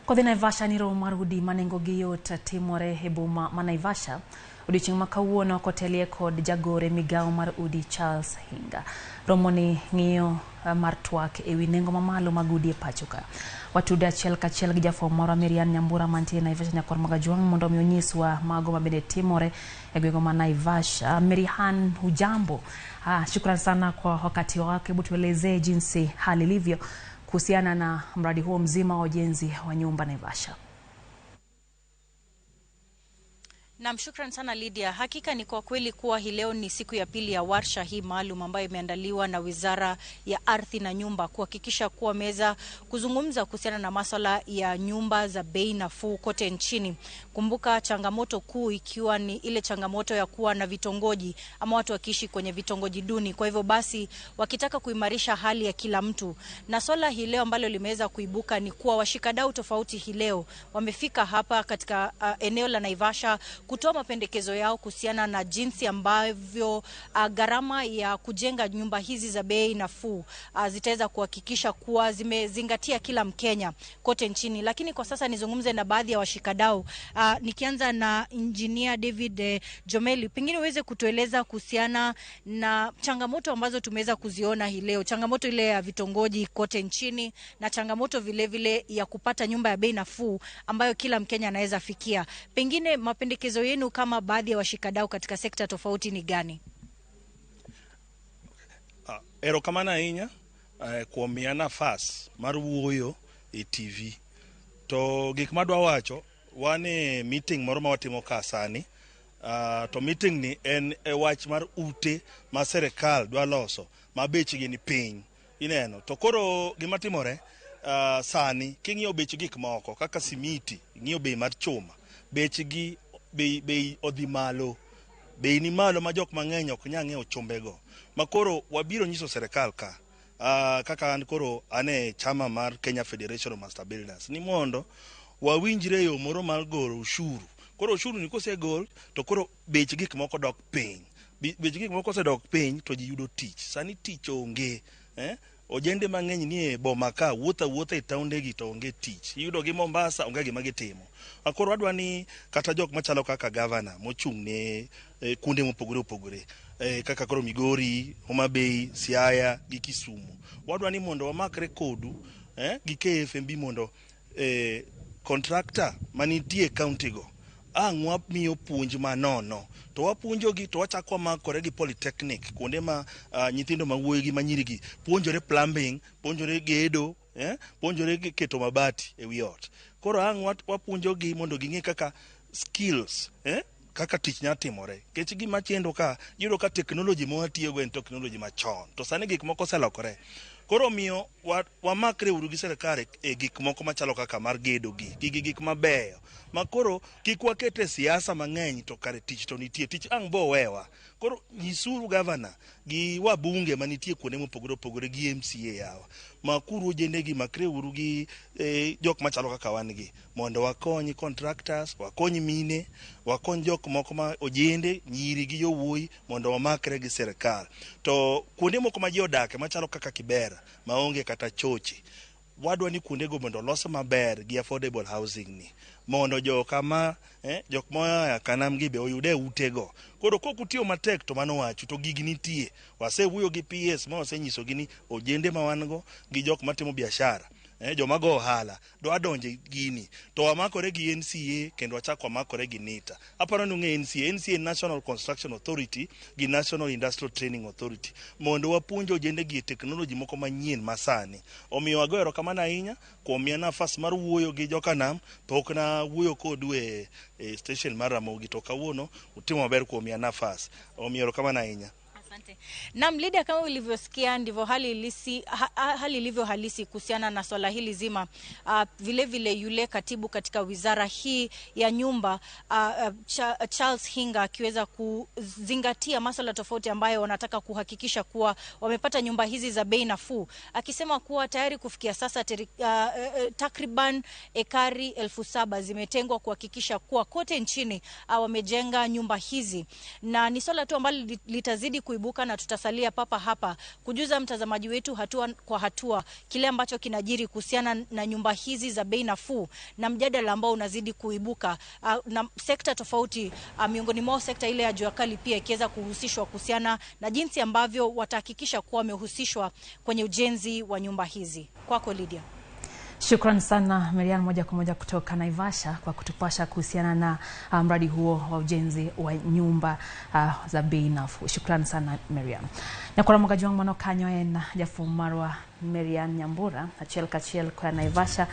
Kodhi Naivasha ni romo mar udi ma nengogi yot timore e boma ma Naivasha odiochieng' ma kawuono kotelie kod jagore migawo mar udi Charles Hinga. Romo ni ng'iyo mar twak ewi nengo mamalo mag udi e pacho ka. Watude achiel kachiel gi jafwambo marwa Miriam Nyambura mantie Naivasha nyakwar Magajwang' mondo mi onyiswa mago mabende timore e gwenge ma Naivasha. Miriam, hujambo? Shukran sana kwa wakati wako. Hebu tuelezee jinsi hali ilivyo kuhusiana na mradi huo mzima wa ujenzi wa nyumba Naivasha. Naam, shukran sana Lydia. Hakika ni kwa kweli kuwa hii leo ni siku ya pili ya warsha hii maalum ambayo imeandaliwa na Wizara ya Ardhi na Nyumba kuhakikisha kuwa meza kuzungumza kuhusiana na masuala ya nyumba za bei nafuu kote nchini. Kumbuka changamoto kuu ikiwa ni ile changamoto ya kuwa na vitongoji ama watu wakiishi kwenye vitongoji duni. Kwa hivyo basi wakitaka kuimarisha hali ya kila mtu. Na swala hii leo ambalo limeweza kuibuka ni kuwa washikadau tofauti hii leo wamefika hapa katika eneo la Naivasha kutoa mapendekezo yao kuhusiana na jinsi ambavyo gharama ya kujenga nyumba hizi za bei nafuu zitaweza kuhakikisha kuwa zimezingatia kila Mkenya kote nchini. Lakini kwa sasa nizungumze na baadhi ya washikadau, nikianza na Engineer David Jomeli. Pengine uweze kutueleza kuhusiana na changamoto ambazo tumeweza kuziona hii leo, changamoto ile ya vitongoji kote nchini na changamoto vile vile ya kupata nyumba ya bei nafuu ambayo kila Mkenya anaweza fikia. Pengine mapendekezo yenu kama baadhi ya washikadau katika sekta tofauti ni gani? Erokamano ahinya kuom miya nafas mar wuoyo e TV. To gik madwa wacho, wan e meeting moro ma watimo ka sani. To meeting ni en e wach mar ute ma serikal dwa loso ma bechgi ni piny. Ineno. To koro gima timore sani king'iyo bech gik moko kaka simiti, ing'iyo bei mar chuma, bechgi bei odhi malo. Bei ni malo ma jok mang'eny ok nyal ng'iewo chumbego. Ma koro wabiro nyiso serikal ka kaka an koro an e chama mar Kenya Federation of Master Builders ni mondo wawinjre yo moro mar golo ushuru. Koro ushuru ni kosegol to koro bech gik moko dok piny. Bech gik moko kosedok piny to ji yudo tich. Sani tich onge. Ojende mang'eny ni e boma ka wuotho awuotha e taonde gi to onge tich. Iyudo gi Mombasa onge gima gitimo. Koro wadwa ni kata jok machalo kaka gavana mochung' ne kuonde mopogore opogore kaka koro Migori, Homa Bay, Siaya gi Kisumu. Wadwa ni mondo wamakre kodu gi KFMB mondo contractor manitie e county go ang' wamiyo puonj manono to wapuonjogi to wachako wamakore gi polytechnic kuonde ma nyithindo mawuoyi gi manyiri gi puonjore plumbing, puonjore gedo, puonjore keto mabati e wi ot. Koro ang' wapuonjogi mondo ging'e kaka skills, kaka tich nyalo timore. Nikech gima chendo ka, iyudo ka technology ma watiyogo en technology machon to sani gik moko oselokore. Koro omiyo wamakre uru gi serikal e gik moko machalo kaka mar gedo gi, gigi gik mabeyo. Ma koro kik waket e siasa mang'eny to kare tich to nitie, tich ang' bo wewa. Koro nyisuru gavana gi wabunge manitie kuonde mopogore opogore gi MCA yawa. Makuru ojende gi, makre uru gi jok machalo kaka wan gi mondo wakony contractors, wakony mine, wakony jok moko ma ojende, nyiri gi yowuoyi mondo wamakre gi serikal. To kuonde moko ma ji odake machalo kaka Kibera maonge kata choche, wadwa ni kuondego mondo olos maber gi affordable housing ni mondo jokama jok moa kanam gi be oyude utego. Koro kok utiyo matek to mano wachu to gigi nitie. Wasewuoyo gi PS ma wasenyisogi ni ojende ma wan go gi jok matimo biashara, joma go ohala dwa donje gini to wamakore gi NCA kendo wachako wamakore gi NITA. Aparo ni ung'eyo NCA, NCA National Construction Authority gi National Industrial Training Authority mondo wapuonj ojende gi e technology moko manyien masani. Omiyo agoyo erokamano ahinya kuom miya nafas mar wuoyo gi jokanam. Pok na wuoyo kodu e station mar Ramogi to kawuono utimo maber kuom miya nafas. Omiyo erokamano ahinya. Asante. Naam, Lydia, kama ulivyosikia ndivyo hali ilivyo halisi kuhusiana na swala hili zima. Vile vile yule katibu katika wizara hii ya nyumba Charles Hinga akiweza kuzingatia masuala tofauti ambayo wanataka kuhakikisha kuwa wamepata nyumba hizi za bei nafuu, akisema kuwa tayari kufikia sasa takriban ekari 7,000 zimetengwa kuhakikisha kuwa kote nchini wamejenga nyumba hizi, na ni swala tu ambalo litazidi kuibuka. kuibuka, na tutasalia papa hapa kujuza mtazamaji wetu hatua kwa hatua kile ambacho kinajiri kuhusiana na nyumba hizi za bei nafuu na mjadala ambao unazidi kuibuka na sekta tofauti, miongoni mwao sekta ile ya jua kali pia ikiweza kuhusishwa kuhusiana na jinsi ambavyo watahakikisha kuwa wamehusishwa kwenye ujenzi wa nyumba hizi. Kwako Lydia. Shukran sana Marian, moja kwa moja kutoka Naivasha kwa kutupasha kuhusiana na mradi huo wa ujenzi wa nyumba za bei nafuu. Shukran sana Marian. Nyakora Mogajwang' mano kanyo en jafwamb marwa Marian Nyambura achiel kachiel koa Naivasha.